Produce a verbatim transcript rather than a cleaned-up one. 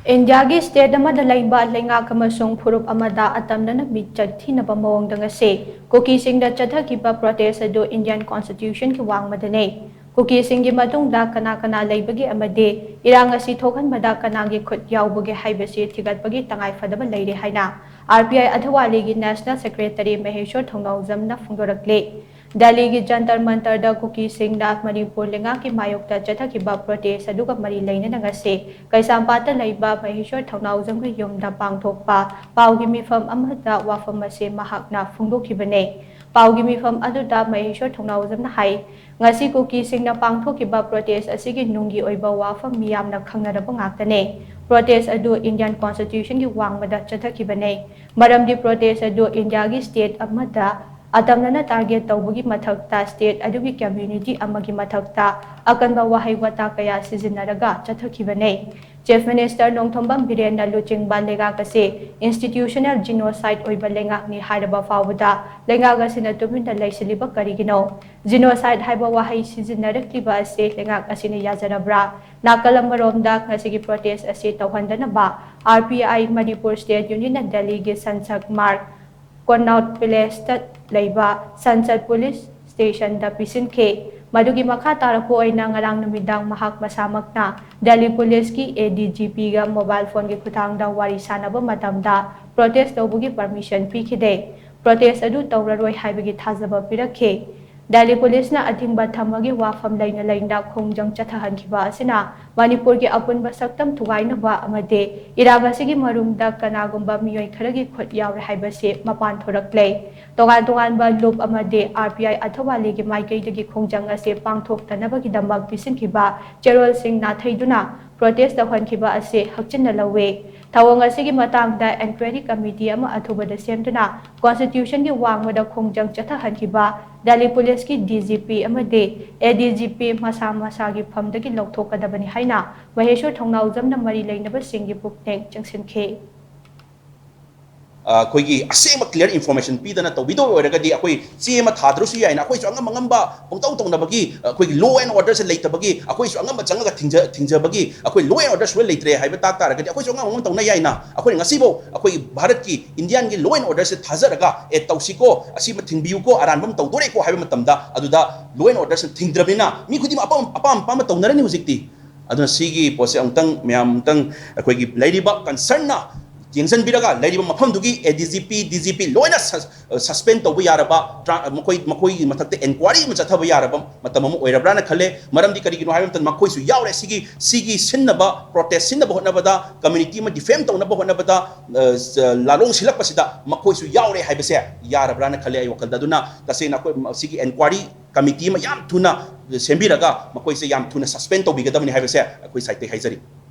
ꯏꯟꯗꯤꯌꯥꯒꯤ ꯁ꯭ꯇꯦꯠ ꯑꯃꯗ ꯂꯩꯕ ꯂꯩꯉꯥꯛ ꯑꯃꯁꯨꯡ ꯐꯨꯔꯨꯞ ꯑꯃꯗ ꯑꯇꯝꯅꯅ ꯃꯤꯡꯆꯠ ꯊꯤꯅꯕ ꯃꯑꯣꯡꯗ ꯉꯁꯤ ꯀꯨꯀꯤꯁꯤꯡꯗ ꯆꯠꯊꯈꯤꯕ ꯄ꯭ꯔꯣꯇꯦꯁ ꯑꯗꯨ ꯏꯟꯗꯤꯌꯟ ꯀꯣꯟꯁꯇꯤꯇ꯭ꯌꯨꯁꯟꯒꯤ ꯋꯥꯡꯃꯗꯅꯤ꯫ ꯀꯨꯀꯤꯁꯤꯡꯒꯤ ꯃꯇꯨꯡꯗ ꯀꯅꯥ ꯀꯅꯥ ꯂꯩꯕꯒꯦ ꯑꯃꯗꯤ ꯏꯔꯥꯡ ꯑꯁꯤ ꯊꯣꯛꯍꯟꯕꯗ ꯀꯅꯥꯒꯤ ꯈꯨꯠ ꯌꯥꯎꯕꯒꯦ ꯍꯥꯏꯕꯁꯤ ꯊꯤꯒꯠꯄꯒꯤ ꯇꯉꯥꯏꯐꯗꯕ ꯂꯩꯔꯦ ꯍꯥꯏꯅ ꯑꯥꯔ ꯄꯤ ꯑꯥꯏ ꯑꯊꯋꯥꯂꯤꯒꯤ ꯅꯦꯁꯅꯦꯜ ꯁꯦꯀ꯭ꯔꯦꯇꯔꯤ ꯃꯍꯦꯁꯣꯔ ꯊꯧꯅꯥꯎꯖꯝꯅ ꯐꯣꯡꯗꯣꯔꯛꯂꯤ꯫ ꯗꯦꯜꯂꯤꯒꯤ ꯖꯟꯇꯔ ꯃꯟꯇꯔꯗ ꯀꯨꯀꯤꯁꯤꯡꯅ ꯃꯅꯤꯄꯨꯔ ꯂꯩꯉꯥꯛꯀꯤ ꯃꯥꯌꯣꯛꯇ ꯆꯠꯊꯈꯤꯕ ꯄ꯭ꯔꯣꯇꯦꯁ ꯑꯗꯨꯒ ꯃꯔꯤ ꯂꯩꯅꯅ ꯉꯁꯤ ꯀꯩꯁꯥꯝꯄꯥꯠꯇ ꯂꯩꯕ ꯃꯍꯦꯁꯣꯔ ꯊꯧꯅꯥꯎꯖꯝꯒꯤ ꯌꯨꯝꯗ ꯄꯥꯡꯊꯣꯛꯄ ꯄꯥꯎꯒꯤ ꯃꯤꯐꯝ ꯑꯃꯗ ꯋꯥꯐꯝ ꯑꯁꯤ ꯃꯍꯥꯛꯅ ꯐꯣꯡꯗꯣꯛꯈꯤꯕꯅꯤ꯫ ꯄꯥꯎꯒꯤ ꯃꯤꯐꯝ ꯑꯗꯨꯗ ꯃꯍꯦꯁꯣꯔ ꯊꯧꯅꯥꯎꯖꯝꯅ ꯍꯥꯏ, ꯉꯁꯤ ꯀꯨꯀꯤꯁꯤꯡꯅ ꯄꯥꯡꯊꯣꯛꯈꯤꯕ ꯄ꯭ꯔꯣꯇꯦꯁ ꯑꯁꯤꯒꯤ ꯅꯨꯡꯒꯤ ꯑꯣꯏꯕ ꯋꯥꯐꯝ ꯃꯤꯌꯥꯝꯅ ꯈꯪꯅꯔꯕ ꯉꯥꯛꯇꯅꯤ꯫ ꯄ꯭ꯔꯣꯇꯦꯁ ꯑꯗꯨ ꯏꯟꯗꯤꯌꯟ ꯀꯣꯟꯁꯇꯤꯇ꯭ꯌꯨꯁꯟꯒꯤ ꯋꯥꯡꯃꯗ ꯆꯠꯊꯈꯤꯕꯅꯤ꯫ ꯃꯔꯝꯗꯤ ꯄ꯭ꯔꯣꯇꯦꯁ ꯑꯗꯨ ꯏꯟꯗꯤꯌꯥꯒꯤ ꯁ꯭ꯇꯦꯠ ꯑꯃꯗ ꯑꯇꯝꯅꯅ ꯇꯥꯔꯒꯦꯠ ꯇꯧꯕꯒꯤ ꯃꯊꯛꯇ ꯁ꯭ꯇꯦꯠ ꯑꯗꯨꯒꯤ ꯀꯝꯃ꯭ꯌꯨꯅꯤꯇꯤ ꯑꯃꯒꯤ ꯃꯊꯛꯇ ꯑꯀꯟꯕ ꯋꯥꯍꯩ ꯋꯥꯇꯥ ꯀꯌꯥ ꯁꯤꯖꯤꯟꯅꯔꯒ ꯆꯠꯊꯈꯤꯕꯅꯤ꯫ ꯆꯤꯐ ꯃꯤꯅꯤꯁꯇꯔ ꯅꯣꯡꯊꯣꯝꯕꯝ ꯕꯤꯔꯦꯟꯅ ꯂꯨꯆꯤꯡꯕ ꯂꯩꯉꯥꯛ ꯑꯁꯤ ꯏꯟꯁꯇꯤꯇ꯭ꯌꯨꯁꯅꯦꯜ ꯖꯤꯅꯣꯁꯥꯏꯠ ꯑꯣꯏꯕ ꯂꯩꯉꯥꯛꯅꯤ ꯍꯥꯏꯔꯕ ꯐꯥꯎꯕꯗ ꯂꯩꯉꯥꯛ ꯑꯁꯤꯅ ꯇꯨꯃꯤꯟꯅ ꯂꯩꯁꯤꯜꯂꯤꯕ ꯀꯔꯤꯒꯤꯅꯣ? ꯖꯤꯅꯣꯁꯥꯏꯠ ꯍꯥꯏꯕ ꯋꯥꯍꯩ ꯁꯤꯖꯤꯟꯅꯔꯛꯂꯤꯕ ꯑꯁꯤ ꯂꯩꯉꯥꯛ ꯑꯁꯤꯅ ꯌꯥꯖꯔꯕ꯭ꯔꯥ? ꯅꯥꯀꯜ ꯑꯃꯔꯣꯝꯗ ꯉꯁꯤꯒꯤ ꯄ꯭ꯔꯣꯇꯦꯁ ꯑꯁꯤ ꯇꯧꯍꯟꯗꯅꯕ R P I Manipur state ꯌꯨꯅꯤꯌꯟꯅ ꯗꯦꯜꯂꯤꯒꯤ ꯁꯟꯁꯛ ꯃꯥꯔꯛ ꯀꯣꯅꯥꯎꯠ ꯄꯦꯂꯦꯁꯇ ꯂꯩꯕ ꯁꯟꯁꯠ ꯄꯨꯂꯤꯁ ꯁ꯭ꯇꯦꯁꯟꯗ ꯄꯤꯁꯤꯟꯈꯤ꯫ ꯃꯗꯨꯒꯤ ꯃꯈꯥ ꯇꯥꯔꯛꯄ ꯑꯣꯏꯅ ꯉꯔꯥꯡ ꯅꯨꯃꯤꯗꯥꯡ ꯃꯍꯥꯛ ꯃꯁꯥꯃꯛꯅ ꯗꯦꯜꯂꯤ ꯄꯨꯂꯤꯁꯀꯤ ꯑꯦ ꯗꯤ ꯖꯤ ꯄꯤꯒ ꯃꯣꯕꯥꯏꯜ ꯐꯣꯟꯒꯤ ꯈꯨꯠꯊꯥꯡꯗ ꯋꯥꯔꯤ ꯁꯥꯅꯕ ꯃꯇꯝꯗ ꯄ꯭ꯔꯣꯇꯦꯁ ꯇꯧꯕꯒꯤ ꯄꯔꯃꯤꯁꯟ ꯄꯤꯈꯤꯗꯦ꯫ ꯄ꯭ꯔꯣꯇꯦꯁ ꯑꯗꯨ ꯇꯧꯔꯔꯣꯏ ꯍꯥꯏꯕꯒꯤ ꯊꯥꯖꯕ ꯄꯤꯔꯛꯈꯤ꯫ ꯗꯦꯜꯂꯤ ꯄꯨꯂꯤꯁꯅ ꯑꯊꯤꯡꯕ ꯊꯝꯕꯒꯤ ꯋꯥꯐꯝ ꯂꯩꯅ ꯂꯩꯅ ꯈꯣꯡꯖꯪ ꯆꯠꯊꯍꯟꯈꯤꯕ ꯑꯁꯤꯅ ꯃꯅꯤꯄꯨꯔꯒꯤ ꯑꯄꯨꯟꯕ ꯁꯛꯇꯝ ꯊꯨꯒꯥꯏꯅꯕ ꯑꯃꯗꯤ ꯏꯔꯥꯡ ꯑꯁꯤꯒꯤ ꯃꯔꯨꯝꯗ ꯀꯅꯥꯒꯨꯝꯕ ꯃꯤꯑꯣꯏ ꯈꯔꯒꯤ ꯈꯨꯠ ꯌꯥꯎꯔꯦ ꯍꯥꯏꯕꯁꯤ ꯃꯄꯥꯟ ꯊꯣꯔꯛꯂꯦ꯫ ꯇꯣꯉꯥꯟ ꯇꯣꯉꯥꯟꯕ ꯂꯨꯞ ꯑꯃꯗꯤ ꯑꯥꯔ ꯄꯤ ꯑꯥꯏ ꯑꯊꯋꯥꯂꯤꯒꯤ ꯃꯥꯏꯀꯩꯗꯒꯤ ꯈꯣꯡꯖꯪ ꯑꯁꯤ ꯄꯥꯡꯊꯣꯛꯇꯅꯕꯒꯤꯗꯃꯛ ꯄꯤꯁꯤꯟꯈꯤꯕ ꯆꯦꯔꯣꯜꯁꯤꯡ ꯅꯥꯊꯩꯗꯨꯅ ꯄ꯭ꯔꯣꯇꯦꯁ ꯇꯧꯍꯟꯈꯤꯕ ꯑꯁꯤ ꯍꯛꯆꯤꯟꯅ ꯂꯧꯏ꯫ ꯊꯧꯑꯣꯡ ꯑꯁꯤꯒꯤ ꯃꯇꯥꯡꯗ ꯏꯟꯀ꯭ꯋꯥꯏꯔꯤ ꯀꯃꯤꯇꯤ ꯑꯃ ꯑꯊꯨꯕꯗ ꯁꯦꯝꯗꯨꯅ ꯀꯣꯟꯁꯇꯤꯇ꯭ꯌꯨꯁꯟꯒꯤ ꯋꯥꯡꯃꯗ ꯈꯣꯡꯖꯪ ꯆꯠꯊꯍꯟꯈꯤꯕ ꯗꯦꯜꯂꯤ ꯄꯨꯂꯤꯁꯀꯤ ꯗꯤ ꯖꯤ ꯄꯤ ꯑꯃꯗꯤ ꯑꯦ ꯗꯤ ꯖꯤ ꯄꯤ ꯃꯁꯥ ꯃꯁꯥꯒꯤ ꯐꯝꯗꯒꯤ ꯂꯧꯊꯣꯛꯀꯗꯕꯅꯤ ꯍꯥꯏꯅ ꯃꯍꯦꯁꯣꯔ ꯊꯧꯅꯥꯎꯖꯝꯅ ꯃꯔꯤ ꯂꯩꯅꯕꯁꯤꯡꯒꯤ ꯄꯨꯛꯅꯤꯡ ꯆꯤꯡꯁꯤꯟꯈꯤ꯫ ꯑ, ꯑꯩꯈꯣꯏꯒꯤ ꯑꯁꯦꯡꯕ clear information ꯄꯤꯗꯅ ꯇꯧꯕꯤꯗꯧ ꯑꯣꯏꯔꯒꯗꯤ, ꯑꯩꯈꯣꯏ ꯆꯦ ꯑꯃ ꯊꯥꯗ꯭ꯔꯁꯨ ꯌꯥꯏꯅ, ꯑꯩꯈꯣꯏꯁꯨ ꯑꯉꯝ ꯑꯉꯝꯕ ꯄꯪꯇꯧ ꯇꯧꯅꯕꯒꯤ, ꯑꯩꯈꯣꯏꯒꯤ law and orderꯁꯦ ꯂꯩꯇꯕꯒꯤ, ꯑꯩꯈꯣꯏꯁꯨ ꯑꯉꯝꯕ ꯆꯪꯉꯒ ꯊꯤꯡꯖ-, ꯊꯤꯡꯖꯕꯒꯤ, ꯑꯩꯈꯣꯏ law and order ꯁꯨꯡꯂꯩ ꯂꯩꯇ꯭ꯔꯦ ꯍꯥꯏꯕ ꯇꯥꯛ ꯇꯥꯔꯒꯗꯤ, ꯑꯩꯈꯣꯏꯁꯨ ꯑꯉꯝ ꯑꯉꯝ ꯇꯧꯅ ꯌꯥꯏꯅ꯫ ꯑꯩꯈꯣꯏꯅ ꯉꯁꯤꯐꯥꯎ ꯑꯩꯈꯣꯏꯒꯤ ꯚꯥꯔꯠꯀꯤ, Indiaꯒꯤ law and orderꯁꯦ ꯊꯥꯖꯔꯒ, "ꯑꯦ, ꯇꯧꯁꯤꯀꯣ, ꯑꯁꯤꯃ ꯊꯤꯡꯕꯤꯌꯨꯀꯣ, ꯑꯔꯥꯟꯕ ꯑꯃ ꯇꯧꯗꯣꯔꯦꯀꯣ" ꯍꯥꯏꯕ ꯃꯇꯝꯗ, ꯑꯗꯨꯗ law and orderꯁꯤꯅ ꯊꯤꯡꯗ꯭ꯔꯕꯅꯤꯅ, ꯃꯤ ꯈꯨꯗꯤꯡꯃꯛ ꯑꯄꯥꯝ, ꯑꯄꯥꯝ ꯑꯄꯥꯝꯕ ꯇꯧꯅꯔꯅꯤ ꯍꯧꯖꯤꯛꯇꯤ꯫ ꯑꯗꯨꯅ ꯁꯤꯒꯤ ꯄꯣꯠꯁꯦ ꯑꯃꯨꯛꯇꯪ, ꯃꯌꯥꯝ ꯑꯃꯨꯛꯇꯪ ꯑꯩꯈꯣꯏꯒꯤ ꯂꯩꯔꯤꯕ concernꯅ ꯌꯦꯡꯁꯤꯟꯕꯤꯔꯒ, ꯂꯩꯔꯤꯕ ꯃꯐꯝꯗꯨꯒꯤ ADGP, DGP ꯂꯣꯏꯅ sus-, suspend ꯇꯧꯕ ꯌꯥꯔꯕ, tra-, ꯃꯈꯣꯏ, ꯃꯈꯣꯏꯒꯤ ꯃꯊꯛꯇ inquiry ꯑꯃ ꯆꯠꯊꯕ ꯌꯥꯔꯕ ꯃꯇꯝ ꯑꯃ ꯑꯣꯏꯔꯕ꯭ꯔꯥꯅ ꯈꯜꯂꯦ꯫ ꯃꯔꯝꯗꯤ ꯀꯔꯤꯒꯤꯅꯣ ꯍꯥꯏꯕ ꯃꯇꯝꯗ, ꯃꯈꯣꯏꯁꯨ ꯌꯥꯎꯔꯦ ꯁꯤꯒꯤ, ꯁꯤꯒꯤ ꯁꯤꯟꯅꯕ, protest ꯁꯤꯟꯅꯕ ꯍꯣꯠꯅꯕꯗ, community ꯑꯃ defame ꯇꯧꯅꯕ ꯍꯣꯠꯅꯕꯗ, ꯑ, ꯁ-, ꯂꯥꯂꯣꯡ ꯁꯤꯜꯂꯛꯄꯁꯤꯗ ꯃꯈꯣꯏꯁꯨ ꯌꯥꯎꯔꯦ ꯍꯥꯏꯕꯁꯦ ꯌꯥꯔꯕ꯭ꯔꯥꯅ ꯈꯜꯂꯦ ꯑꯩ ꯋꯥꯈꯜꯗ꯫ ꯑꯗꯨꯅ ꯇꯁꯦꯡꯅ ꯑꯩꯈꯣꯏ ꯃ-, ꯁꯤꯒꯤ inquiry committee ꯑꯃ ꯌꯥꯝ ꯊꯨꯅ ꯁꯦꯝꯕꯤꯔꯒ, ꯃꯈꯣꯏꯁꯦ ꯌꯥꯝ ꯊꯨꯅ suspend ꯇꯧꯕꯤꯒꯗꯕꯅꯤ ꯍꯥꯏꯕꯁꯦ ꯑꯩꯈꯣꯏ sideꯇꯒꯤ ꯍꯥꯏꯖꯔꯤ꯫